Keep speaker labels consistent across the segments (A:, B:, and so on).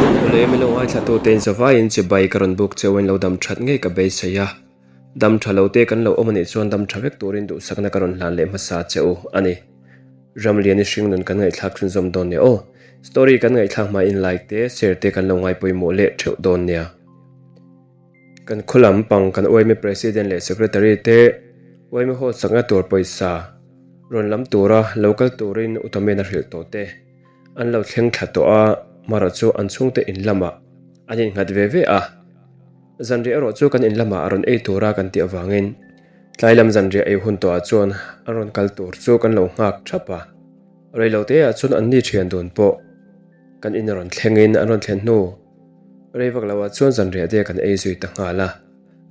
A: Awle min lo ngaithla tu te in zavaiin chibai ka rawn buk cheu in lo dam that ngei ka beisei a, dam tha lo te kan lo awm anih chuan dam tha vek turin duhsakna ka rawn hlan leh hmasa che u a ni. Ramlian i hringnun kan ngaihthlak chhunzawm dawn nia aw. Story kan ngaihthlak hmain like te share te kan lo ngaipawimawh leh theuh dawn nia. Kan khaw lam pang kan yma President leh Secretary te yma hall sakna tur pawisa rawn lam tura lo kal turin Utomian a hrilh tawh te an lo thleng thla tawh a, marawh chu an chhungte in lamah an innghat ve ve a. Zanriah erawh chu kan in lamah a rawn ei tura kan tih avangin tlai lam zanriah ei hun tawhah chuan an rawn kal tur chu kan lo nghak thap a, reiloteah chuan anni thian dun pawh kan in rawn thlengin an rawn thlen hnu. Rei vak loah chuan zanriah te kan ei zui ta nghal a,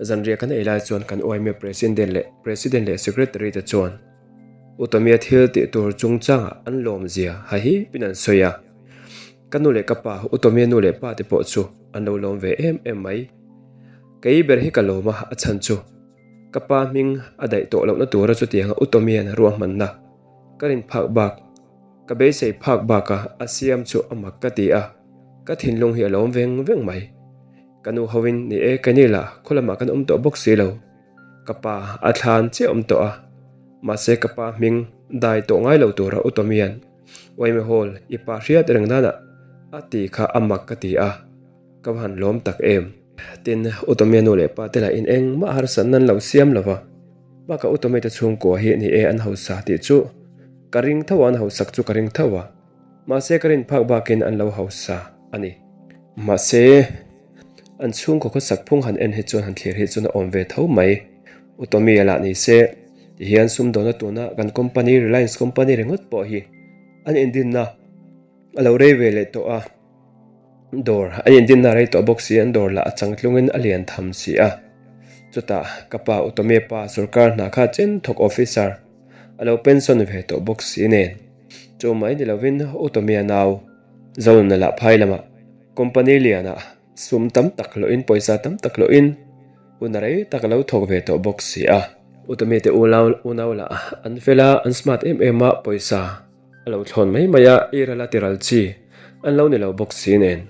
A: zanriah kan ei lai chuan kan yma President leh President leh Secretary te chuan Utamia thil tih tur chungchangah an lawm zia ha hi pin an sawi a. Ka nu leh ka pa Utamia nu leh pa te pawh chu an lo lawm ve em em mai. Kei ber hi ka lawm a, a chhan chu ka pa hming a daih tawh lohna tura chutianga Utamian ruahmanna ka rin phak bak Ka beisei phak bakah a siam chu a mak ka ti a, ka thinlung hi a lawm veng veng mai. Ka nu hoin ni e ka ni lah khaw lamah kan awm tawh bawk si lo. Ka pa a thlan chiah awm tawh a, mahse ka pa hming dai tawh ngai lo tura u Tomian Uaime Hall i pa hriat reng danah a ti kha a mak ka ti a, ka va han lawm tak em. Tin, u Tomia nu leh pa te lahin engmah harsatna an lo siam lo va. Bakah Utomei te chhungkua hi ni e an hausa tih chu ka ring tho a, an hausak chu ka ring tho a, mahse ka rin phak bakin an lo hausa a ni. Mahse, an chhungkaw khawsak phung han en hi chuan han thlir hi chuan a awm ve tho mai. Utomei a lah ni se, tihian sumdawna tuna kan company Reliance company ringawt pawh hi an indinna a lo rei ve leh tawh a. Dawr an indinna rei tawh bawk si, an dawr lah a changtlungin a lian tham si a. Chutah ka pa Utomia pa sorkar hna kha chen thawk officer a lo pension ve tawh bawk si nen. Chu mai ni lovin Utomia nau Zonuna lah phai lamah company lianah sum tam tak hlawhin pawisa tam tak hlawhin hun a rei tak a lo thawk ve tawh bawk si a. Utomia te unau lah an fel a, an smart em em a, pawisa A lo thlawn mai mai a, i ral a ti ral chi. An lo ni lo bawk si nen.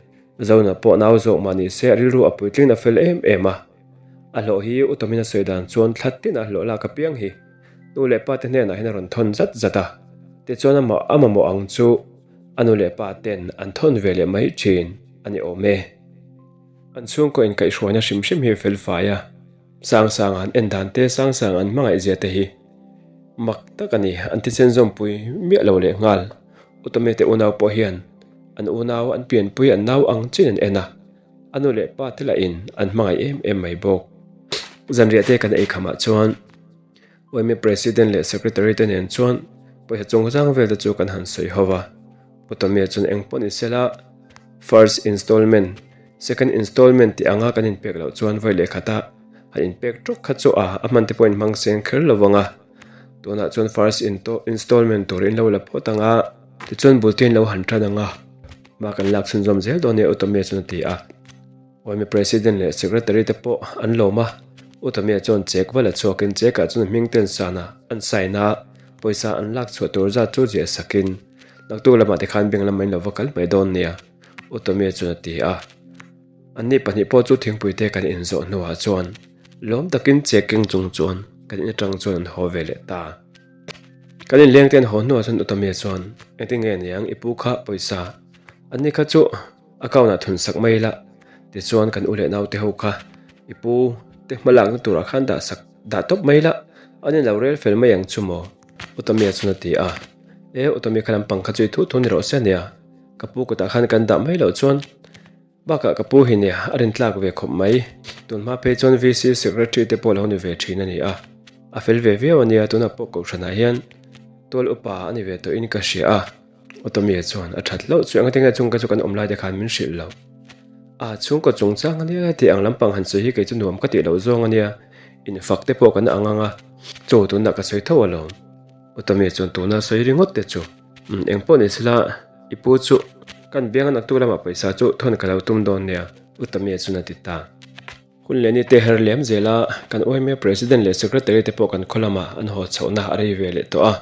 A: Zona pawh nau zawk mah ni se a rilru a puitlingin a fel em em a. A hlawh hi u Tomina sawi dan chuan thla tin a hlawh lak apiang hi nu leh pa te hnenah hian a rawn thawn zat zat a. Tichuan amah a mamawh ang chu a nu leh pa ten an thawn ve leh mai thin a ni awm e. An chhungkaw inkaihhruaina hrim hrim hi fel fai a. Sangsang an en dan te, Sangsang an hmangaih zia te hi mak tak a ni. An thisen zawmpui miah lo leh nghal. Utame te unau pawh hian an unau an pianpui an nau ang chin an en a, a nu leh pa te lahin an hmangaih em em mai bawk. Zanriah te kan ei khamah chuan Yma President leh Secretary te nen chuan pawisa chungchang vel te chu kan han sawi ho va. Utame chuan eng pawh ni sela first installment Second installment tih anga kan inpek loh chuan vawi leh khata han inpek tawk kha chu a a hman te pawh inhmang seng kher lo vang a. Tunah chuan first installment tur in lo la phawt ang a, tichuan bul te in lo han tan ang a, hma kan lak chhunzawm zel dawn nia Utamia chuan a ti a. Yma President leh Secretary te pawh an lawm a, Utamia chuan check va la chhuakin check ah chuan hming ten sana an sign a, pawisa an lak chhuah tur zat chu ziah sakin naktuk lamah te khan bank lamah in lo va kal mai dawn nia. Utomia chuan a ti a, Anni pahnih pawh chu thingpui te kan inzawh hnuah chuan lawm takin che keng chung chuan kan in atang chuan an haw ve leh ta. Kan inleng te an haw hnuah chuan Utomia chuan, Engtin nge niang i pu kha pawisa anni kha chu account ah thun sak mai la, tichuan kan u leh naute ho kha i pu te hma lakna turah khan dah sak dah tawp mai la, an inlo rel fel mai ang chu maw? Utomia chuan a ti a, E Utomia kha lampang kha chu i thu thu ni rawh se ania. Ka pu kutah khan kan dah mai loh chuan bakah ka pu hi nia a rintlak ve khawp mai. Tun hma phei chuan VC Secretary te pawh lo ni ve thin a ni a, a fel ve viau a nia tunah pawh kohhranah hian tual upa a ni ve tawhin ka hria a. Otomia chuan a that hlauh chu engati nge chung ka chu kan awm lai te khan min hrilh lo. A chhungkaw chungchang a nia tih ang lampang han sawi hi kei chu nuam ka tih loh zawng a nia, infak te pawh kan ang ang a, chaw tunah ka sawi tho alawm. Otomia chuan tuna sawi ringawt te chu. Umm eng pawh ni sela i pu chu kan biang a naktuk lamah pawisa chu thawn ka lo tum dawn nia U Tamia chuan a ti ta. Hun leh ni te her liam zel a, kan yma President leh Secretary te pawh kan khaw lamah an haw chhohna a rei ve leh tawh a.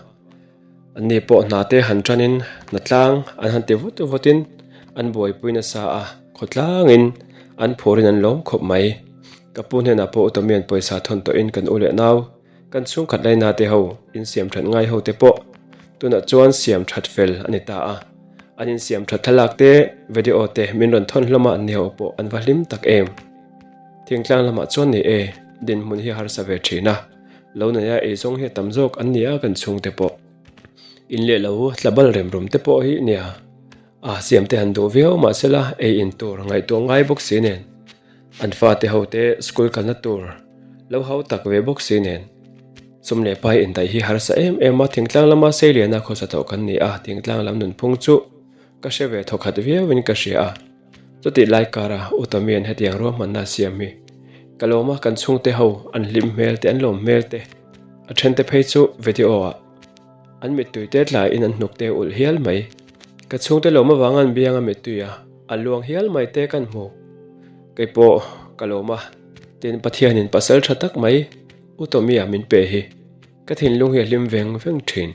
A: Anni pawh hna te han tanin hna tlang an han ti vut vutin. An buaipui nasa a, khawtlangin an phurin an lawm khawp mai. Ka pu hnenah pawh Utomian pawisa thawn tawhin kan u leh nau, kan chhungkhat laina te ho, insiam that ngai ho te pawh tunah chuan siam that fel a ni ta a. An insiam that thlalak te, video te min rawn thawn hlawm a an ni ho pawh an va hlim tak em. Thingtlang lamah chuan ni e, dinhmun hi a harsa ve thin a, lo neia eizawng hi a tam zawk an ni a kan chhungte pawh. In leh lo tla bal rem rum te pawh hi nia, a siam te han duh viau mahsela ei in tur ngaihtuah ngai bawk si nen, an fate ho te school kalna tur lo hau tak ve bawk si nen. Sum leh pai indaih hi harsa em em a, thingtlang lama seiliana khawsa tawh kan ni a, thingtlang lam nunphung chu ka hre ve thawkhat viauin ka hria a. Chutih lai kara U Tomian hetiang ruahmanna a siam hi ka lawm a, kan chhungte ho an hlim hmel te, an lawm hmel te, a thente phei chu video ah an mittui te tlaiin an hnuk te ulh hial mai. Ka chhungte lawm avanga an bianga mittui a a luang hial mai te kan hmu. Kei pawh ka lawm a, tin Pathianin pasal tha tak mai U Tomia min pe hi ka thinlung hi a hlim veng veng thin.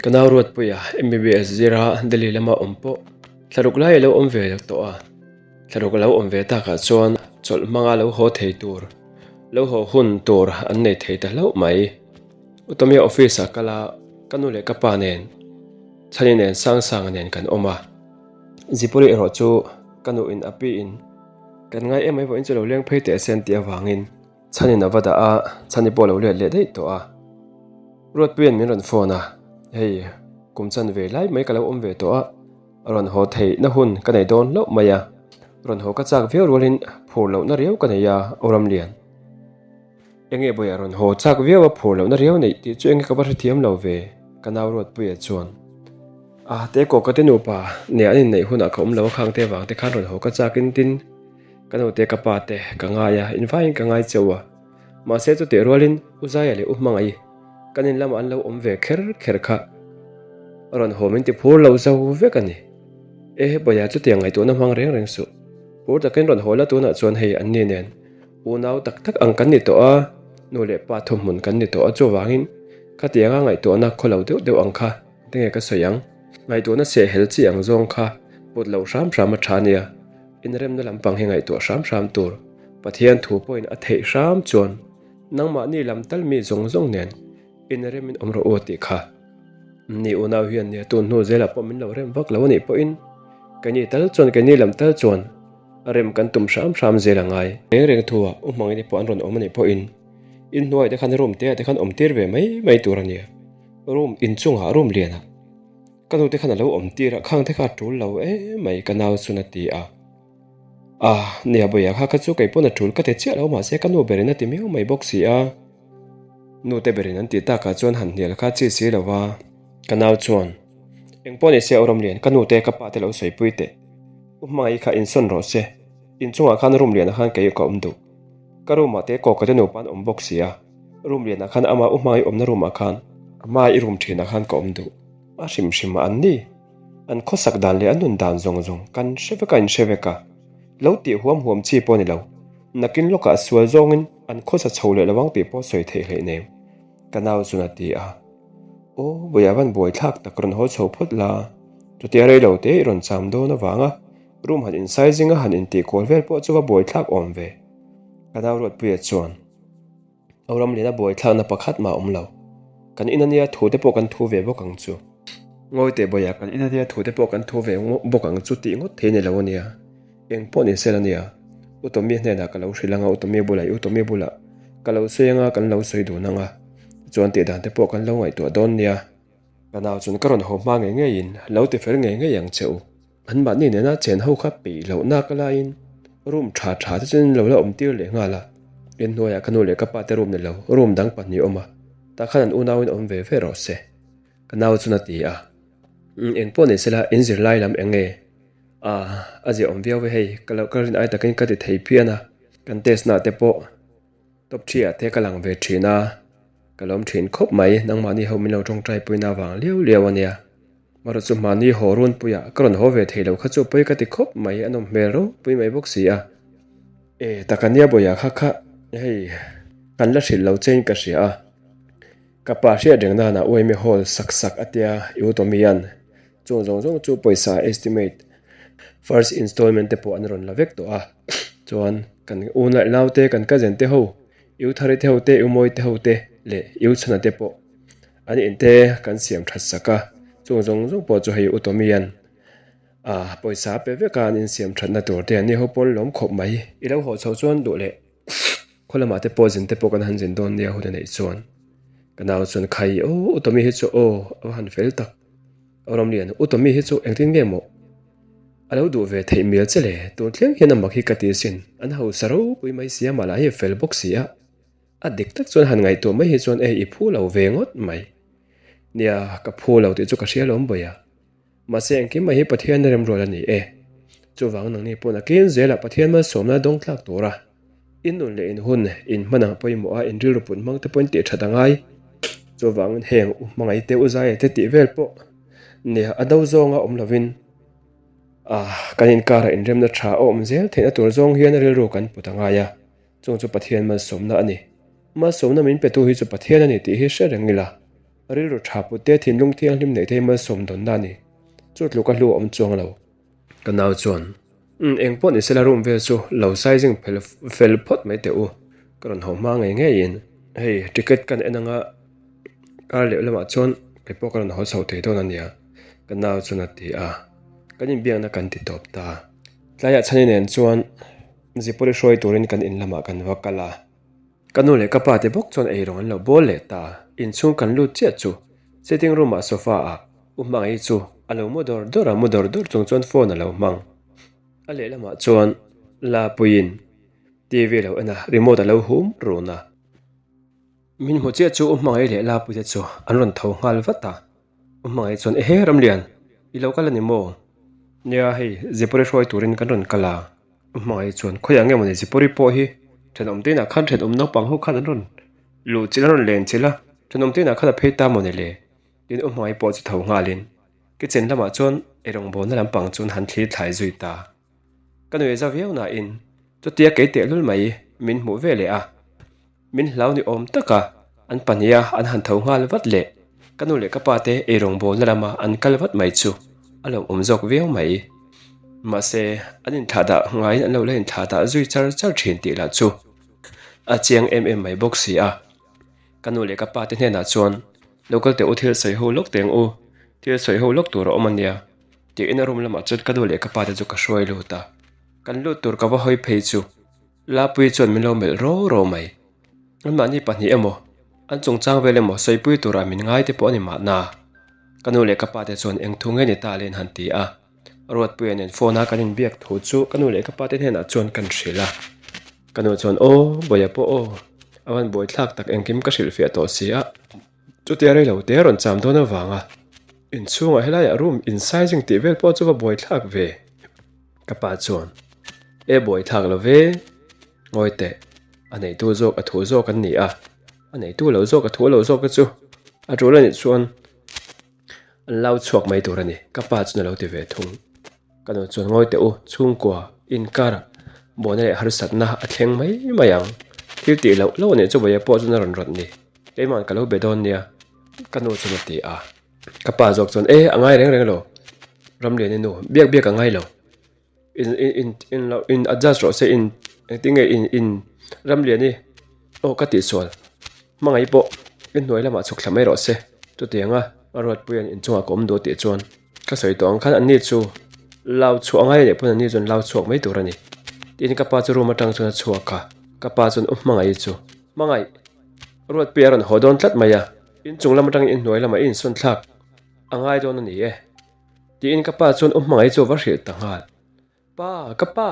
A: Ka nau Ruatpuia MBBS zira Delhi lama awm pawh Thlaruk lai a lo awm ve tawh a, thlaruk a lo awm ve takah chuan chawlh hmanga lo haw thei tur, lo haw hun tur an nei thei ta hlauh mai. Utomia office ah kal a, ka nu leh ka pa nen, Chhani nen Sangsanga nen kan awm a. Zipuri erawh chu ka nu in a pi in kan ngai em mai vawiin chu lo leng phei teh se an tih avangin Chhanin a va dah a, Chhani pawh a lo let leh daih tawh a. Ruatpuia'n min rawn phone a, hei kum chan ve lai mai ka lo awm ve tawh a, a rawn haw theihna hun ka nei dawn hlauh mai a, rawn haw ka chak viau rualin phur lohna riau ka nei a, aw Ramlian. Enge bawiah rawn haw chak viau a phur lohna riau neih tih chu enge ka va hrethiam lo ve, ka nau Ruatpuia chuan. A, te kawka te nupa nen an inneih hunah ka awm lo a khangte avang te khan rawn haw ka chak in tin ka nute ka pa te ka ngai a, invaiin ka ngai cheu a. Mahse chutih rualin U Zaia leh U Hmangaih kan in lamah an lo awm ve kher kher kha a rawn haw min ti phur lo zo vek a ni. E Bawia chutiang ngaihtuahna hmang reng reng suh. Phur takin rawn haw la tunah chuan hei an ni nen unau tak tak ang kan ni tawh a, nu leh pa thuhmun kan ni tawh a chuvangin khatianga ngaihtuahna khaw lo deuh deuh ang kha tinge ka sawi ang. Ngaihtuahna sehhel chi ang zawng kha put loh hram hram a tha nia. Inremna lampang hi ngaihtuah hram hram tur. Pathian thu pawhin a theih hram chuan nangmahni lam tal mi zawng zawng nen inremin awm rawh u a tih kha. Ni unau hian nia tun hnu zelah pawh min lo rem vak lo a nih pawhin keini tal chuan keini lam tal chuan rem kan tum hram hram zel a ngai. Reng reng thu ah u hmangite pawh an rawn awm a nih pawhin inhnuai te khan room te ah te khan awm tir ve mai mai tur a nia. Room inchungah room lianah. Ka nute khan a lo awm tir a, khang te kha a tul lo em mai ka nau chuan a ti a. Ah, nia Bawia kha kha chu kei pawn a tul ka ti chiah lo mahse ka nu berin a ti miau mai bawk si a. Nute berin an tih takah chuan han hnial kha chi si lo va. Ka nau chuan, Eng pawh ni se aw Ramlian, ka nute ka pa te lo sawipui teh. U Hmangaih kha insawn rawh se, inchungah khan room lianah khan kei ka awm duh. Ka room ah te kawka te nupa an awm bawk si a, room lianah khan ama U Hmangaih awmna room ah khan a hma i room thinah khan ka awm duh. A hrim hrim a an ni. An khawsak dan leh an nun dan zawng zawng kan hre vek a in hre vek a. Lo tih huam huam chi pawh a ni lo. Nakin lawkah sual zawngin an khawsa chho leh lo ang tih pawh sawi theih hleih nem. Ka nau chuan a ti a. Aw, vawiah van buai thlak tak rawn haw chho phawt la. Chutia rei lo te i rawn cham dawn avanga room han insai zinga han intih kual vel pawh chu va buai thlak awm ve. Ka nau Ruatpuia chuan. Au Ramliana buai thlakna pakhat mah a awm lo. Kan in ania thu te pawh kan thu ve bawk ang chu. Ngawi teh bawiah kan in ania thu te pawh kan thu ve bawk ang chu tih ngawt thei ni lo ania. Eng pawh ni sel ania. U Tommy hnenah ka lo hrilh anga U Tommy bulah i U Tommy bulah ka lo sawi anga kan lo sawi dun anga. Tichuan tih dan te pawh kan lo ngaihtuah dawn nia. Ka nau chuan ka rawn haw hma ngei ngeiin lo ti fel ngei ngei ang che u. An mahni nena chen ho kha peih loh nak laiin room tha tha te chuan lo la awm tir leh nghal a, inhnuaiah ka nu leh ka pa te room ni lo, room dang pahnih awm a, tah khan an unauin awm ve ve rawh se. Ka nau chuan a ti a, Umm eng pawh ni sela in zirlai lam eng nge? Ah a zia awm viau ve hei, ka lo ka rin ai takin ka ti thei phian a, kan test nah te pawh Top ṭhi ah te ka lang ve ṭhin a, ka lawm ṭhin khawp mai, nangmahni ho min lo ṭawngṭai puina avang liau liau a nia. Marawh chu mahni haw runpuiah ka rawn haw ve thei lo kha chu pawi ka ti khawp mai, a nawm hmel ropui mai bawk si a. E, taka nia bawiah kha kha hei kan la hrilh lo chein ka hria a, ka pa hriat reng nanah uaime hawl sak sak a tia i u Tommy'an chung zawng zawng chu pawisa estimate. First installment te pawh an rawn la vek tawh a, chuan kan u nau te kan cousin te ho, U Thari te ho te, U Mawi te ho te leh U Chhana te pawh an in te kan siam that sak a, chung zawng zawng pawh chu hei U Tommy an ah pawisa a pe vek a an insiam thatna tur te an ni ho pawn lawm khawp mai. I lo haw chho chuan duh leh khaw lamah te pawh zin te pawh kan han zin dawn nia hun a neih chuan ka nau chuan khai aw U Tommy hi chu aw a va han fel tak. Ramlian, U Tommy hi chu engtin nge maw a lo duh ve theih mial che le? Tun thleng hian a mak hi ka ti asin, an hausa ropui mai sia mah lah hi a fel bawk si a, a dik tak chuan han ngaihtuah mai hi chuan ei i phu lo ve ngawt mai. Nia, ka phu lo tih chu ka hria lawm bawi a, mahse engkim mai hi Pathian remrual a ni e. Chuvang nangni pawn a kin zelah Pathian malsawmna dawng tlak tura In nun leh in hun, in hman ang pawimawh a, in rilru put hmang te pawhin tih that a ngai. Chuvangin heng u hmangaih te, u zai te tih vel pawh nia a do zawnga awm lovin ah kan inkarah inremna tha a awm zel theihna tur zawng hian rilru kan put a ngai a, chung chu Pathian malsawmna a ni. Malsawmna min petu hi chu Pathian a ni tih hi hre reng ila, rilru tha put te, thinlung thianghlim neih te hi malsawm dawnna a ni. Chu tluka hlu a awm chuang lo. Ka nau chuan, Umm, eng pawh ni sela room vel chu lo sizing fel fel phawt mai teh u, ka rawn haw hma ngei ngeiin hei ticket kan en anga kar leh lamah chuan kei pawh ka rawn haw chho thei dawn a nia, ka nau chuan a ti a, kan inbiakna kan ti tawp ta. Tlaiah chhani nen chuan Zipawri hruai turin kan in lamah kan va kal a. Ka nu leh ka pa te bawk chuan eirawng an lo bawl leh ta. Inchhung kan lut chiah chu sitting room ah sofa ah U Hmangaih chu a lo mu dawr dawr a, mu dawr dawr chung chuan phone a lo hmang. A lehlamah chuan la puiin TV a lo en a, remote a lo hum run a. Min hmu chiah chu U Hmangaih leh La puite chu an rawn tho nghal vat a. U Hmangaih chuan Ehe Ramlian, i lo kal a ni maw? Nia hei Zipawri hruai turin kan rawn kal a. U Hmangaih chuan Khawiah nge mawni Zipawri pawh hi thenawm te inah khan thenawm naupang ho khan an rawn luh chilh an rawn len chilh a, thenawm te inah khan a phei ta mawni le? Tin U Hmangaih pawh chu tho nghalin kitchen lamah chuan eirawngbawlna lampang chuan han thlir thlai zui ta. Ka nuih za viau nain chutia kei tehlul mai min hmuh ve leh a. Min hlau ni awm taka an pahniha an han tho nghal vat leh ka nu leh ka pa te eirawngbawlna lama an kal vat mai chu a lo awm zawk viau mai. Mahse, an inthlah dah ngaiin an lo la inthlah dah zui char char thin tih lah chu a chiang em em mai bawk si a. Ka nu leh ka pa te hnenah chuan local teh u thil sawi ho lawk teng u, thil sawi ho lawk tur a awm a nia tiin a room lamah chuan ka nu leh ka pa te chu ka hruai lut a. Kan lut tur ka va hawi phei chu. Lapui chuan min lo melh ro ro mai. Anmahni pahnih emaw, an chungchang vel emaw sawipui turah min ngai te pawh a ni mahna. Ka nu leh ka pa te chuan eng thu nge ni ta le an han ti a. Ruatpuia nen phone a kan inbiak thu chu ka nu leh ka pa te hnenah chuan kan hrilh a. Ka nu chuan aw, Bawia pawh aw, a van buaithlak tak engkim ka hrilhfiah tawh si a. Chutia rei lo te rawn cham dawn avanga inchhungah helaiah room in sizing tih vel pawh chu va buaithlak ve. Ka pa chuan, E buaithlak lo ve, ngawi teh, a neitu zawk a thu zawk an ni a, a neitu lo zawk a thu lo zawk te chu a tul a nih chuan an lau chhuak mai tur a ni, ka pa chuan a lo ti ve thung. Ka nu chuan, Ngawi teh u, chhungkua inkar buaina leh harsatna a thleng mai mai ang, thil tih loh loh a nih chu vawiah pawh chuan a rawn rawt ni, keimahn ka lo be dawn nia, ka nu chuan a ti a. Ka pa zawk chuan e a ngai reng reng lo Ramliani nu biak biak a ngai lo in in in in lo in adjust rawh se in engtin nge in in Ramliani aw ka tihsual hmangaih pawh i hnuai lamah chhuk thla mai rawh se chutianga a Ruatpuia'n inchungah ka awm duh tih chuan ka sawi tawh ang khan anni chu lau chhuah a ngai a nih pawn anni chuan lau chhuak mai tur a ni tiin ka pa chu room atang chuan a chhuak a ka pa chuan u hmangaih chu hmangaih Ruatpuia a rawn haw dawn tlat mai a. Inchung lam atangin inhnuai lamah i insawn thlak a ngai dawn a ni e, tiin ka pa chuan u hmangaih chu a va hrilh ta nghal. Pa, ka pa,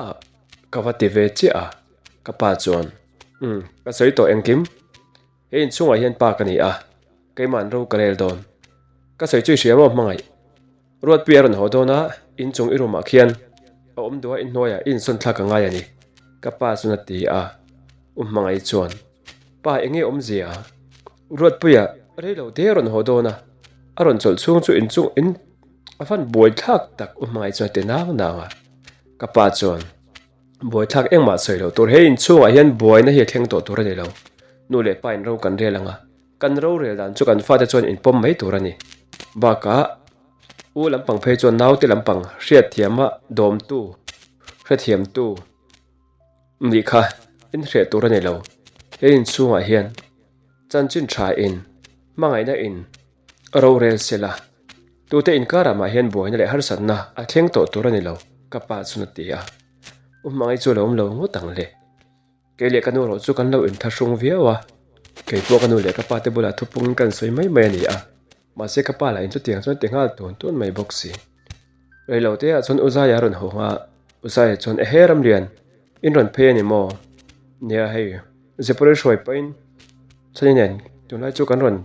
A: ka va ti ve chiah a, ka pa chuan, Umm, ka sawi tawh engkim, he inchhungah hian pa ka ni a, keimahn ro ka rel dawn. Ka sawi chu i hria maw hmangaih? Ruatpui a rawn haw dawn a, inchung i room ah khian a awm duh a, inhnuaiah i insawn thlak a ngai a ni, ka pa chuan a ti a, U Hmangaih chuan, Pa eng nge awmzia? Ruatpuia rei lo te a rawn haw dawn a, a rawn chawlh chhung chu inchung in a van buaithlak tak U Hmangaih chuan a ti nang nang a, ka pa chuan, Buaithlak engmah sawi loh tur, he inchhungah hian buaina hi a thleng tawh tur a ni lo, nu leh pa in ro kan rel ang a, Kan rorel dan chu kan fate chuan inpawm mai tur a ni. Bakah. U lampang phei chuan naute lampang hriatthiama dawmtu, hrethiamtu nih kha inhreh tur a ni lo. He inchhungah hian chanchin tha in, hmangaihna in rorel sela, tute inkarah mah hian buaina leh harsatna a thleng tawh tur a ni lo, ka pa chuan a ti a. U hmangaih chu a lo awm lo ngawt ang le. Kei leh ka nu erawh chu kan lo inthlahrung viau a, kei pawh ka nu leh ka pa te bulah thupungin ka insawi mai mai a ni a, mahse ka pa lah in chutiang chuan ti nghal tun tun mai bawk si. Reilo te ah chuan U Zaia a rawn haw nghal, U Zaia chuan Ehe Ramlian, in rawn phei a ni maw? Nia hei, Zepuri hruai pahin Chhani nen tunlai chu kan rawn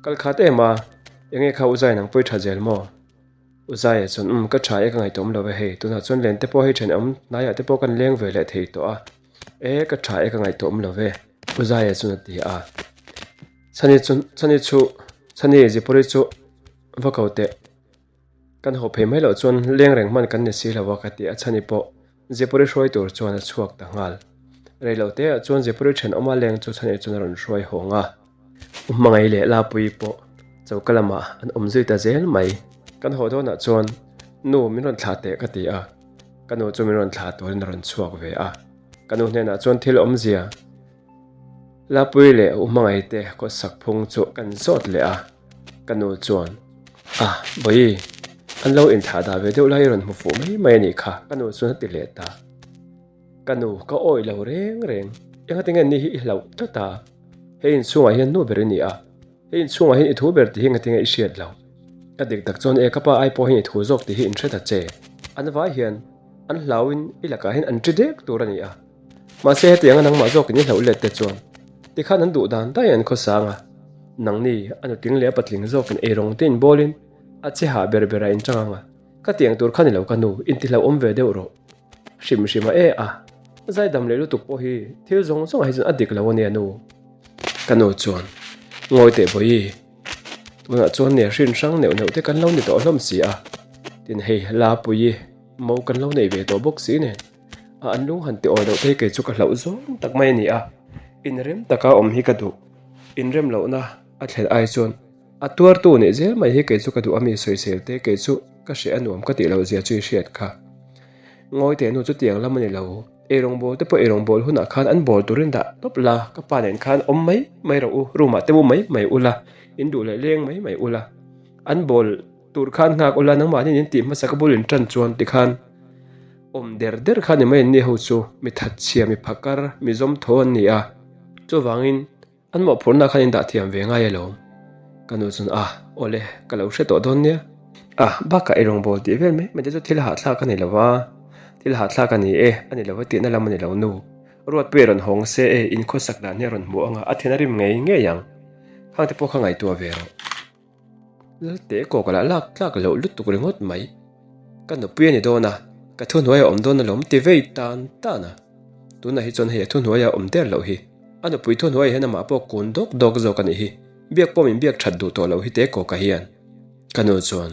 A: kal khat em a, enge kha U Zaia nang pawh i tha zel maw? U Zaia chuan Umm ka tha e ka ngaihtuah awm lo e hei, tunah chuan len te pawh hei thenawm hnaiah te pawh kan leng ve leh thei tawh a, E, ka tha e, ka ngaihtuah awm lo ve, Pu Zaia chuan a ti a. Chhani chu, Chhani chu, Chhani Zipuri chu va ko teh. Kan haw phei mai loh chuan leng reng hman kan ni si lo a ka ti a, Chhani pawh Zipuri hruai tur chuan a chhuak ta nghal. Rei lo te ah chuan Zipuri thenawma leng chu Chhani chuan a rawn hruai hawng a. U Hmangaih leh Lapuii pawh choka lamah an awm zui ta zel mai. Kan haw dawnah chuan, Nu, min rawn thlah teh ka ti a. Ka nu chu min rawn thlah turin a rawn chhuak ve a. Ka nu hnenah chuan thil awmzia Lapuii leh U Hmangaih te khawsak phung chu kan zawt leh a. Ka nu chuan, Ah, Bawihi, an lo inthlah dah ve deuh lai i rawn hmu fuh mai mai a nih kha, ka nu chuan a ti leh ta. Ka nu, ka awih lo reng reng. Engati nge ni hi i hlauh tlat a? Hei inchhungah hian nu ber i ni a. Hei inchhungah hian i thu ber tih hi engati nge i hriat lo? Ka dik tak chuan e ka pa ai pawh hian i thu zawk tih hi inhre ta che. An vai hian an hlauin i lakah hian an ṭi dek tur a ni a. Mahse hetianga nangmah zawkin i hlauh let te chuan tikhan an duh dan daiin an khawsang a. Nangni a nutling leh a patling zawkin eirawng te inbawlin a che hah ber berah inchang ang a. Ka tiang tur kha ni lo ka nu, intihlauhawm ve deuh rawh. Hrim hrim a e a, zaidam leh lutuk pawh hi thil zawng zawngah hi chuan a dik lo a nia nu. Ka nu chuan, Ngawi teh Bawihi, tunah chuan nia hrin hrang neuh neuh te kan lo ni tawh hlawm si a, tin hei Lapuii mo kan lo nei ve tawh bawk si nen, a an lung han ti awi loh te hi kei chu ka hlauh zawng tak mai a ni a, inrem taka awm hi ka duh, inrem lohna a thlen ai chuan A tuartu nih zel mai hi kei chu ka duh a mi sawisel te kei chu ka hreh a nuam ka tih loh zia chu i hriat kha. Ngawi teh nu chutiang lam a ni lo, eirawng bawl te pawh eirawng bawl hunah khan an bawl turin dah tawp la, ka pa nen khan awm mai mai rawh u, room ah te mu mai mai ula, in duh leh leng mai mai ula, an bawl tur khan nghak ula nangmahni in tih hmasa ka bul in tan chuan tikhan awm der der kha ni mai an ni ho chu mi thatchhia mi phakar mi zawmthaw an ni a, chuvangin. An mawhphurhna khan in dah thiam ve ngai alawm. Ka nu chuan a, awle, ka lo hre tawh dawn nia. A, bakah ei rawngbawl tih vel mai mai te chu thil hahthlak a ni lo va, thil hahthlak a ni e, a ni lo va tihna lam a ni lo nu. Ruatpuia rawn hawng se e, in khawsak dan hi a rawn hmu ang a, a then a rim ngei ngei ang. Khangte pawh kha ngaihtuah ve rawh. Lalte kawk lah lak tlak loh lutuk ringawt mai. Ka nupui a ni dawn a, ka thuhnuai a awm dawn alawm ti vei tan tan a. Tunah hi chuan hei a thuhnuai a awm der loh hi. A nupui thuhnuai hian amah pawh kun dawk dawk zawk a nih hi. Biak pawh min biak that duh tawh loh hi te kawka hian. Ka nu chuan.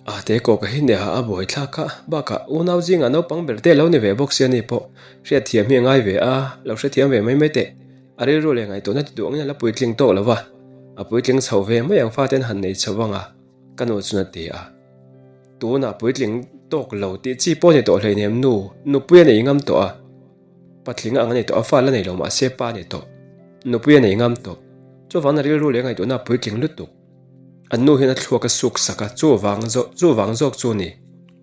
A: A te kawka hi neha a buai thlak a, bakah unau zingah naupang ber te lo ni ve bawk sia ni pawh hriatthiam hi a ngai ve a, lo hrethiam ve mai mai teh. A rilru leh ngaihtuahna ti duh angin a la puitling tawk lo va, a puitling chho ve mai ang faten han nei chho vang a, ka nu chuan a ti a. Tunah puitling tawk lo tih chi pawh a ni tawh hleinem nu, nupui a nei ngam tawh a, patling ang a ni tawh a, fa la nei lo mahse pa a ni tawh, nupui a nei ngam tawh, chuvangin a rilru leh ngaihtuahna a puitling lutuk. An nu hian a thluak a suk sak a, chuvang zawk chuvang zawk chu a ni.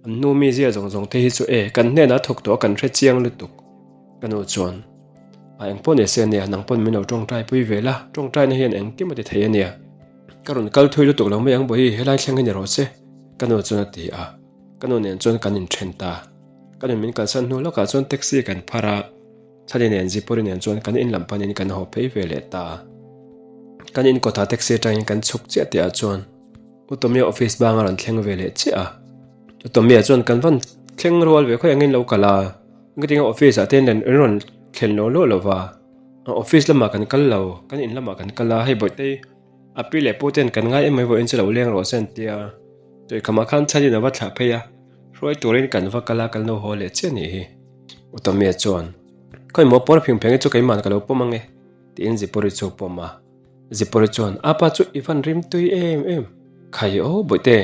A: An nu mizia zawng zawng te hi chu e, kan hnenah a thawk tawh a kan hre chiang lutuk. Ka nu chuan, A eng pawh ni se ania, nang pawn min lo tawngtai pui ve la, tawngtaina hian engkim a ti thei ania. Ka rawn kal thui lutuk lo mai ang Bawihi, helai thleng hi ni rawh se, ka nu chuan a ti a. Ka nu nen chuan kan inthen ta. Ka nun min kalsan hnu lawkah chuan taxi kan phar a, Chhani nen Zipuri nen chuan kan in lam panin kan haw phei ve leh ta. Kan in kawtah taxi atangin kan chhuk chiah tihah chuan U Tomia office bang a rawn thleng ve leh chiah a. U Tomia chuan kan van thleng rual ve khawi angin lo kal a. Engtinge office ah te in rawn thlen lo lo lova, office lamah kan kal lo, kan in lamah kan kal a, hei Bawihtei a pi leh pu ten kan ngai em mai vawiin chu lo leng rawh se an tia, tuikhamah khan chhan in a va thlah phei a, hruai turin kan va kal a, kan lo haw leh chiah anih hi. Utamia chuan, Khawi maw pawn phing pheng hi chu keimahn ka lo pawm ange, tiin Zipuri chu a pawm a. Zipuri chuan, Apa chu i van rim tui em em, khai aw Bawihte.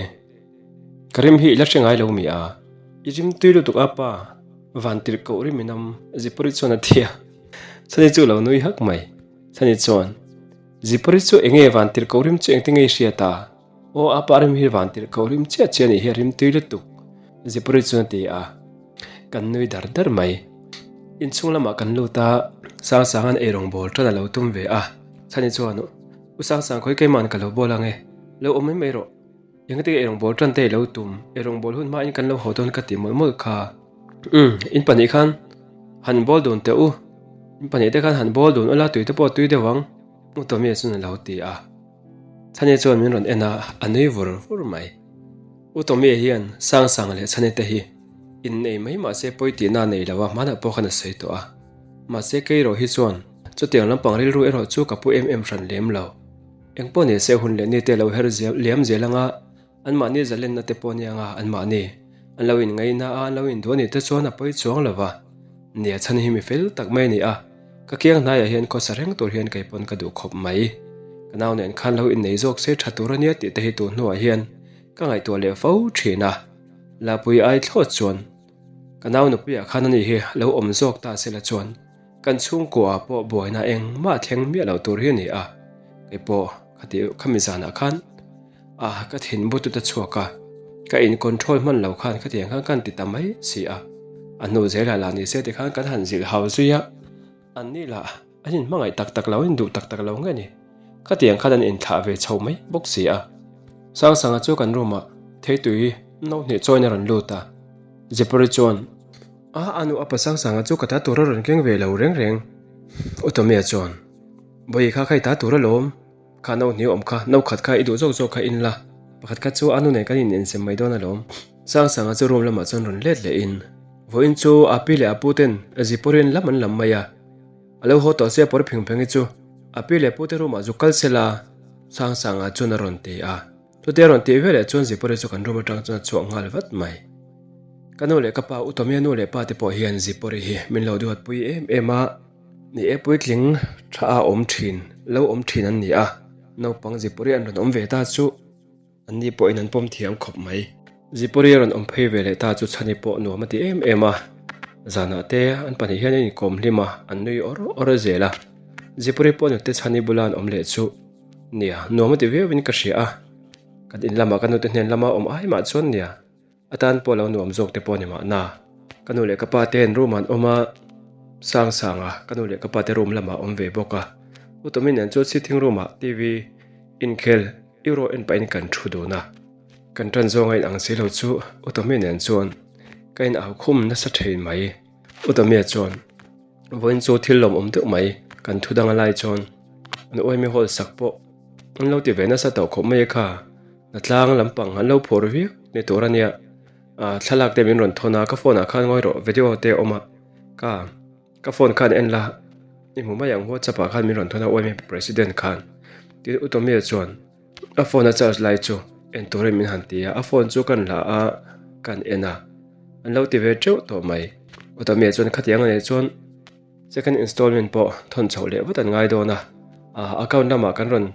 A: Ka rim hi i la hre ngai lo mi a? I rim tui lutuk a pa, van tirh koh rim in am, Zipawri chuan a ti a. Chhani chu lo nui hak mai. Chhani chuan, Zipawri chu enge van tirh koh rim chu engtin nge i hriat a? Aw a pa rim hi van tirh koh rim chiah chiah a nih hi a rim tui lutuk, Zipawri chuan a ti a. Kan nui dar dar mai. Inchhung lamah kan lut a, Sangsanga'n eirawng bawl tan a lo tum ve a. Chhani chuan, U Sangsang khawi keima'n ka lo bawl ang e, lo awm mai mai rawh. Engati eirawng bawl tan te i lo tum, eirawng bawl hun hmain kan lo haw dawn ka ti mawlh mawlh kha. Umm, in pahnih khan han bawl dun teh u, in pahnih te khan han bawl dun ula tui te pawh a tui deuh ang, U Tommy chuan a lo ti a. Chhani chuan min rawn en a, a nui vur vur mai. U Tommy hian Sangsang leh Chhani te hi innei mai mahse pawi tihna a nei lo a, hmanah pawh khan a sawi tawh a. Mahse kei erawh hi chuan chutiang lampang rilru erawh chu ka pu em em hran lem lo. Engpawh ni se hun leh ni te lo her zel liam zel anga anmahni zalenna te pawh nia anga anmahni an lo inngaihna a an lo induh anih te chuan a pawi chuang lo va. Nia chhan hi mi fel tak mai a ni a, ka kiang hnaiah hian khawsa reng tur hian kei pawn ka duh khawp mai. Ka nau nen khan lo innei zawk se tha tur ania tih te hi tun hnuah hian ka ngaihtuah leh fo thin a. Lapui ai thlawt chuan ka nau nupuiah khan ani hi lo awm zawk ta sela chuan Kan chhungkua pawh buaina engmah thleng miah lo tur hi a ni a, kei pawh khati khami zanah khan a ka thin butut a chhuak a, ka in control hman lo khan khatiang khan kan ti ta mai si a, a hnu zelah lah ni se tikhan kan han zilh hau zui a, an ni lah an in hmangaih tak tak lo, an in duh tak tak lo nge ni, khatiang khan an inthlah ve chho mai bawk si a. Sangsanga chu kan room ah theitui no hnih chawiin a rawn lut a, Zipawri chuan. A a nu apa Sangsanga chu ka ta tur a rawn keng ve lo reng reng. U Tommy-a chuan, Bawihi kha kha i ta tur alawm, kha no hniu awm kha, no khat kha i duh zawk zawk kha in la, pakhat kha chu a nu nen kan in insem mai dawn alawm. Sangsanga chu room lamah chuan rawn let leh in, Vawiin chu a pi leh a pu ten Zipawrin lam an lam mai a, a lo haw tawh sia pawr pheng pheng hi chu a pi leh pu te room ah zuk kal se la, Sangsanga chuan a rawn ti a. Chutia rawn tih veleh chuan Zipawri chu kan room atang chuan a chhuak nghal vat mai. Ka nu leh ka pa, U Tomia nu leh pa te pawh hian Zipawri hi min lo duatpui em em a, ni e puitling tha a awm thin, lo awm thin an ni a, naupang Zipawri an rawn awm ve ta chu an ni pawhin an pawm thiam khawp mai. Zipawri a rawn awm phei ve leh ta chu Chhani pawh nuam a ti em em a, zanah te an pahnih hian an inkawm hlim a, an nui awr awr zel a, Zipawri pawh nute Chhani bula an awm leh chu Nia, nuam a ti viauin ka hria a, kan in lamah ka nute hnen lama awm ai mah chuan nia, a tan pawh lo nuam zawk te pawh a ni mahna. Ka nu leh ka pa te an room ah an awm a, sang sang a, ka nu leh ka pa te room lamah awm ve bawk a. U Tommy nen chuan sitting room ah TV inkhel euro en pahin kan thu dun a, kan tan zawng a inang si lo chu U Tommy nen chuan ka in au khum nasa thin mai. U Tommy chuan. Vawiin chu thil lawmawm deuh mai kan thu dang a lai chuan an uaimi hawl sak pawh an lo ti ve nasa tawh khawp mai a kha hnatlang lampang an lo phur viau ni tur a nia ah thlalak te min rawn thawn a ka phone ah khan ngawi rawh video te a awm a ka ka phone khan en la i hmu mai ang whatsapp ah khan min rawn thawn a uaimi president khan tin u Tommy-a chuan. A phone a charge lai chu en turin min han ti a, a phone chu kan la a, kan en a, an lo ti ve teuh tawh mai. Utami ah chuan khatiang a nih chuan second installment pawh thawn chhoh leh vat an ngai dawn a, ah account lamah kan rawn